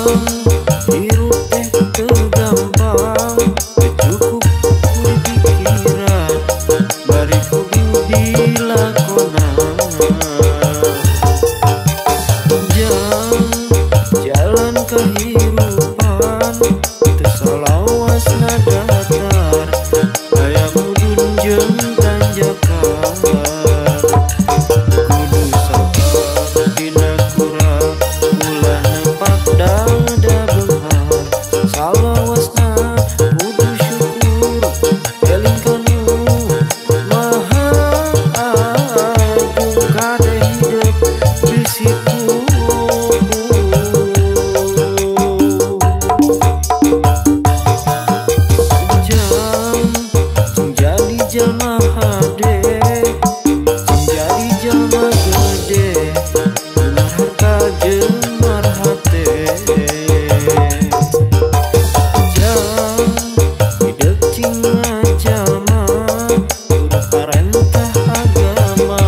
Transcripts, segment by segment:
Hirup teh teu gampang, teu cukup ku dipikiran, bari kudu dilakonan. Jang jalan kehirupan teu salawasna datar, aya mudun jeung tanjakan. Kudu sabar dina kurang, ulah nempak dada beunghar. Salawasna kudu syukur, eling ka nu maha agung, kade hidep bisi kuku. Jang jadi jelma hade, jadi jelma gede, beunghar harta jeung marhate. Jang hidep cing ngajalma, turut parentah agama,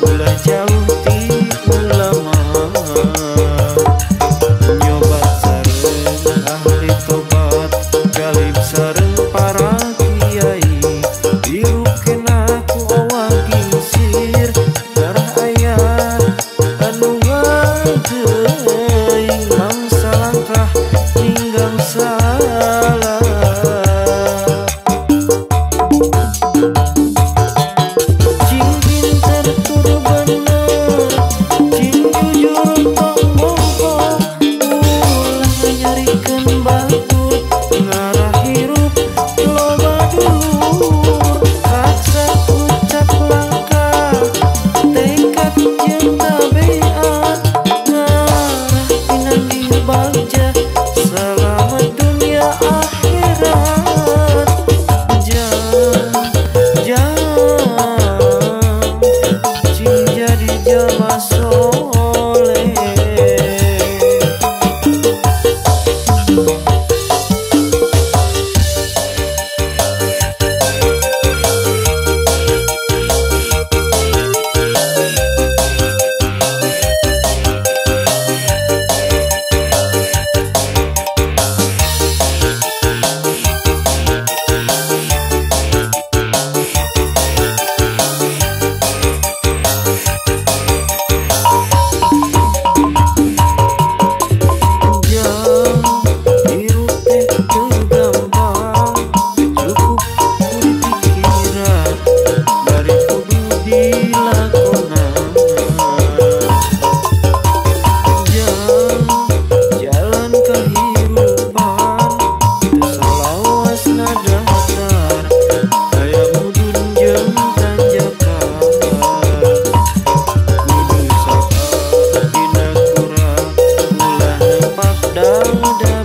ulah jauh ti ulama. Nyobat sareng ahli tobat, galib sareng para kiai, hirup kena ku owa gingsir, darah aya anu ngageuing, mangsa langkah ninggang salah. Cing pinter tur bener, cing jujur tong bohong, ulah nyarikeun batur, ngarah hirup loba dulur. Paksa ucap langkah, tekad jeung tabeat, ngarah pinanggih bagja, selamat dunia akhirat. Jang jang cing jadi jelma soleh. Jang hirup teh teu gampang, teu cukup ku dipikiran, bari kudu dilakonan. Jang jalan kehirupan teu salawasna datar, aya mudun jeung tanjakan. Kudu sabar dina kurang, ulah nempak dada.